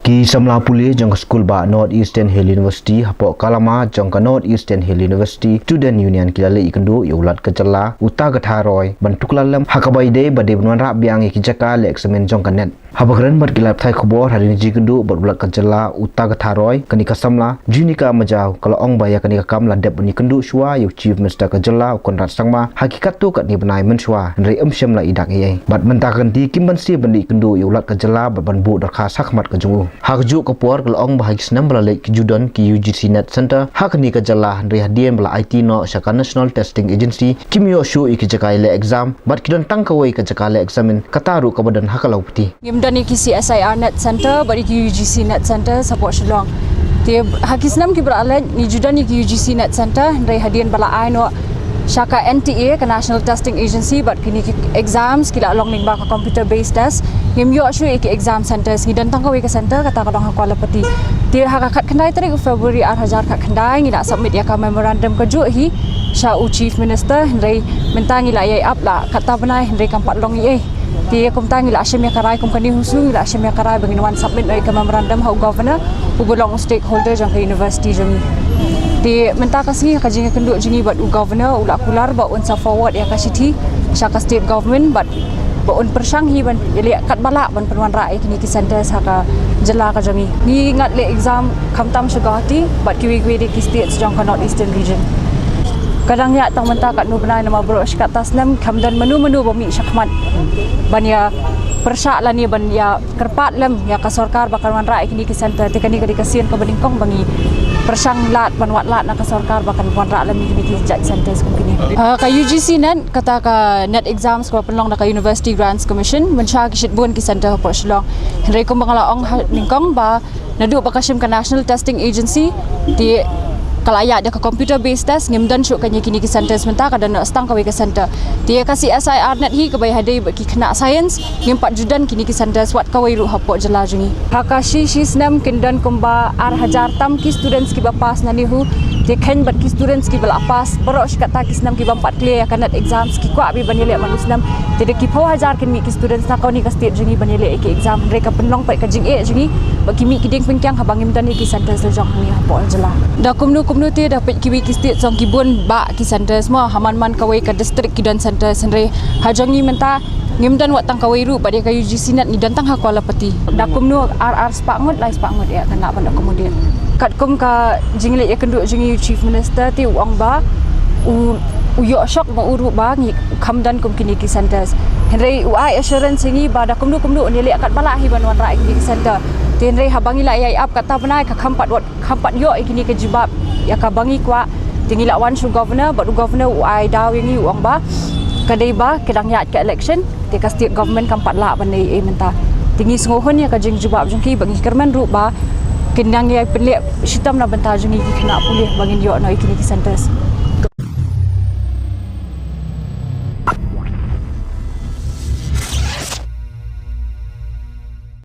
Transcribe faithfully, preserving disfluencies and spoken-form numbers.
Ki samla pule jong ka skul bah North Eastern Hill University hapoh ka lama jong ka North Eastern Hill University Student Union ki la leit ïakynduh ïa u Lat ka jylla u Tagatha Roy ban tuklar lem ha kaba ïadei ba dei ban wanrah biang ïa ki jaka leh eksamin jong ka NET. Haba kren bad ki lad pathai khubor hadien ka jingïakynduh bad u Lat ka jylla u Tagatha Roy, kane ka samla Junika Majaw ka la ong ba ïa kane ka kam la dep ban ïakynduh shuwa ïa u Chief Minister ka jylla u Conrad Sangma ha ki katto katne bnai mynshuwa, hynrei ym shym la i dak ei ei. Bad mynta ka kynti kim banse ban leit ïakynduh ïa u Lat ka jylla bad ban buh dorkhas ha khmat ka jong u. Ha kajuh ka por ka la ong ba ha ki snem ba la leit ki ju don ki U G C NET Center ha kane ka jylla, hynrei hadien ba la aiti noh sha ka National Testing Agency kim ïoh shuh ïa ki jaka ïaleh exam bad ki don tang kawei ka jaka leh eksamin, kata ruh kaba don ha ka lawpti. Ngim don ïa ki C S I R NET Center bad ïa ki U G C NET Center hapoh Shillong. Te ha ki snem kiba la leit ngi ju don ïa ki U G C NET Center, hynrei hadien ba la ai noh sha ka N T A, ka National Testing Agency, bad kine ki exams ki la long lyngba ka computer based test, ngim ïoh shuh ïa ki exam centers. Ngi don tang kawei ka center, kata ka long ha Kuala Pati. Te ha ka khatkhyndai tarik u February ar hajar khatkhyndai ngi la submit ïa ka memorandum kajuh hi sha u Chief Minister, hynrei mynta ngi la ïai ap la katta bnai hynrei kam pat long ei ei. Te kumta ngi la shim ïa ka rai kum ka NEHUSU, ngi la shim ïa ka rai ba ngin wan submit noh ïa ka memorandum ha u Governor, uba long u stakeholder jong ka university jong ngi. Te mynta ka sngi ha ka jingïakynduh jong ngi bad u Governor u la kular ba un sa forward ïa ka shithi sha ka state government bad ba un pyrshang hi ban ïaleh katba lah ban pynwanrah ïa kine ki centers ha ka jylla ka jong ngi. Ngi ngat leh exam khamtam sha Guwahati bad kiwei kiwei de ki states jong ka North Eastern region. Ka dang ïaid tang mynta katno bnai, namar baroh shi katta snem kam don mano mano ba mih shakhmat ban ïa pyrshah lane ban ïa kyrpad lem ïa ka sorkar ba kan wanrah ïa kine ki center. Te kane ka dei ka sien kaba nyngkong ba ngi pyrshang lad ban wad lad na ka sorkar ba kan wanrah lem ïa kine ki jait centers kum kine. Ah, ka U G C NET, kata ka NET exams kaba pynlong da ka University Grants Commission, mynshuwa ki shibun ki center hapoh Shillong. Hynrei kumba nga la ong ha nyngkong ba naduh ba ka shim ka National Testing Agency, te ka la ïaid da ka computer based test, ngim don shuh kane kine ki centers, mynta ka don tang kawei ka center. Te ka C S I R NET hi kaba ïadei bad ki khynnah science, ngim pat ju don kine ki centers wat kawei ruh hapoh jylla jong ngi. Ha ka shi shi snem kin don kumba ar hajar tam ki students kiba pass na NEHU. Te kheiñ bad ki students kiba la pass baroh shi katta ki snem ki bym pat clear ïa ka NET exams, ki kwah beit ban ïaleh man u snem. Te da ki phew hajar kin mih ki students na kawei ka state jong ngi ban ïaleh ïa ki exam, hynrei ka pynlong pat ka jingeh jong ngi ba ki mih ki dieng pyngkiang haba ngim don ïa ki centers la jong hangne hapoh jylla. Da kumno kumno te da peit kiwei ki state jong ki bun bah ki centers mo, ha man man kawei ka district ki don centers, hynrei ha jong ngi mynta ngim don wat tang kawei ruh, bad ïa ka U G C NET ngi don tang ha Kuala Pati. Da kumno, ar ar spah ngut, lai spah ngut ïa kan lah ban accommodate. Katkum ka jingleit ïakynduh jong ngi u Chief Minister te u ong ba u, u ïoh shock ma u ruh ba ngi kham don kum kine ki centers. Hynrei u ai assurance ïa ngi ba da kumno kumno un ïaleh katba lah hi ban wanrah ïa kine ki center. Te hynrei haba ngi la ïai ap katta bnai ka kham pat wat kham pat ïoh ïa kine ki jubab ïa kaba ngi kwah. Te ngi la wan sha u Governor bad u Governor u ai daw ïa ngi, u ong ba ka dei ba ka dang ïaid ka election, te ka state government kam pat lah ban leh ei ei mynta. Te ngi sngewhun ïa ka jingjubab jong ki bad ngi kyrmen ruh ba kin nang ïai pynleh shitom na bynta jong ngi ki khynnah pule ba ngin ïoh noh ïa kine ki centers.